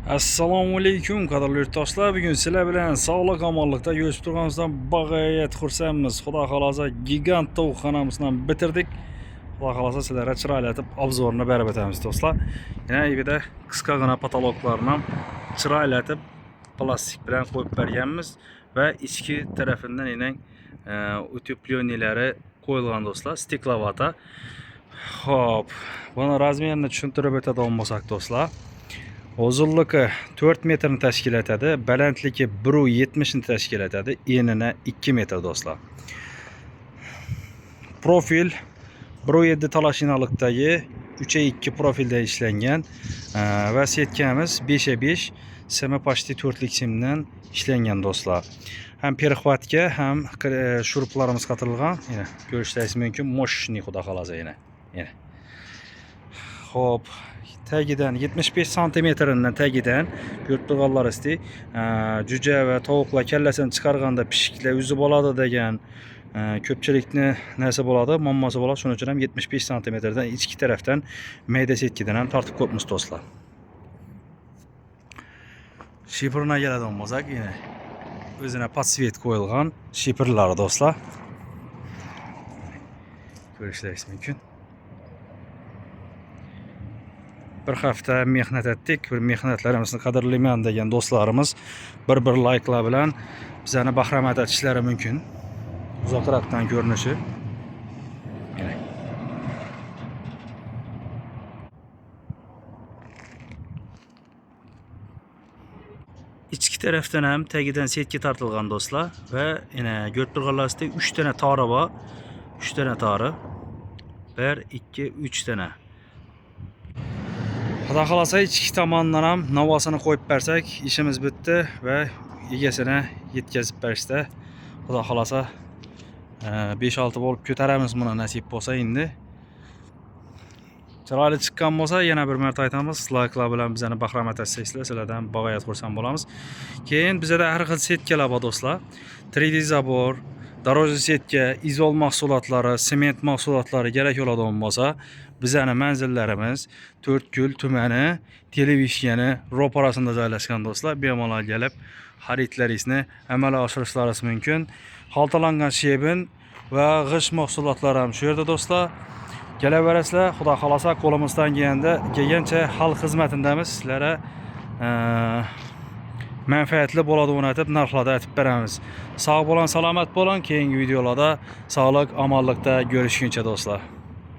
Assalomu alaykum qadrli yurtdoshlar. Bugun sizlar bilan sog'lik omonlikda ko'rishib turganimizdan bag'oyat xursandmiz. Xudo xolasa gigant tovuqxonamizni bitirdik. Xudo xolasa sizlarga chiroylatib обзор ini berib o'tamiz do'stlar. Yana yerda qisqagina patologlarni ham chiroylatib plastik bilan qo'yib berganmiz va ichki tarafidan yana утеплённый lari qo'yilgan do'stlar, steklovata. Xo'p, buni размер ini tushuntirib o'tadigan bo'lsak do'stlar. Uzunligi 4 metrni tashkil etadi, balandligi 1,70 ni tashkil etadi, enini 2 metr do'stlar. Profil 1,7 talashinalikdagi 3'e 2 profilda ishlangan va setkamiz 5'e 5 simi почти 4lik simdan ishlangan do'stlar. Ham перехват ga, ham shuruplarimiz qatilgan. Yana ko'rishingiz mumkin, мощный xudo xolasa yana. Yana. Xo'p, tagidan 75 santimetridan tagidan ko'rib turganlaringizdek, jo'ja va tovuqlar kallasini chiqarganda pishiklar uzib oladi degan ko'pchilikni narsa bo'ladi, muammosi bo'ladi. Shuning uchun ham 75 santimetrdan ichki tarafdan mayda setkidan ham tortib qo'yibmiz do'stlar. Shiferına keladigan bo'lsak, yana o'zine подсвет qo'yilgan shiferlari do'stlar. Ko'rishlaringiz mumkin. Bir hafta mehnat etdik. Bir mehnatlarimizni qadrlayman degan do'stlarimiz bir layklar bilan bizani bahramand etishlari mumkin. Uzoqroqdan ko'rinishi. Mana. Ichki tarafdan ham tagidan setka tortilgan do'stlar va yana ko'rib turganlaringizdek 3 tana tori bor. 3 tana tori. 1 2 3 tana. Xudo xolasa ichki tomondan ham navosini qo'yib bersak, ishimiz bitdi va egasini yetkazib berishda xudo xolasa 5-6 bo'lib ko'taramiz buni nasib bo'lsa endi. Chiroyli chiqqan bo'lsa yana bir marta aytamiz, layklar bilan bizani bahramand etsangizlar, sizlardan bag'oyat xursand bo'lamiz. Keyin bizada har xil setkalar bor do'stlar. 3D забор, дорожный setka, izol mahsulotlari, sement mahsulotlari kerak bo'ladigan bo'lsa, bizani manzillarimiz To'rtko'l tumani Televishyani ro'parasida joylashgan do'stlar. Bemalol kelib xaridlaringizni amalga oshirishlaringiz mumkin. Xaltalangan shebin va g'isht mahsulotlari ham shu yerda do'stlar. Kelaverasizlar, xudo xolasa qo'limizdan kelgancha xalq xizmatindamiz. Sizlarga manfaatli bo'ladigan aytib narxlarda aytib beramiz. Sog' bo'ling, salomat bo'ling. Keyingi videolarda sog'lik, omonlikda ko'rishguncha do'stlar.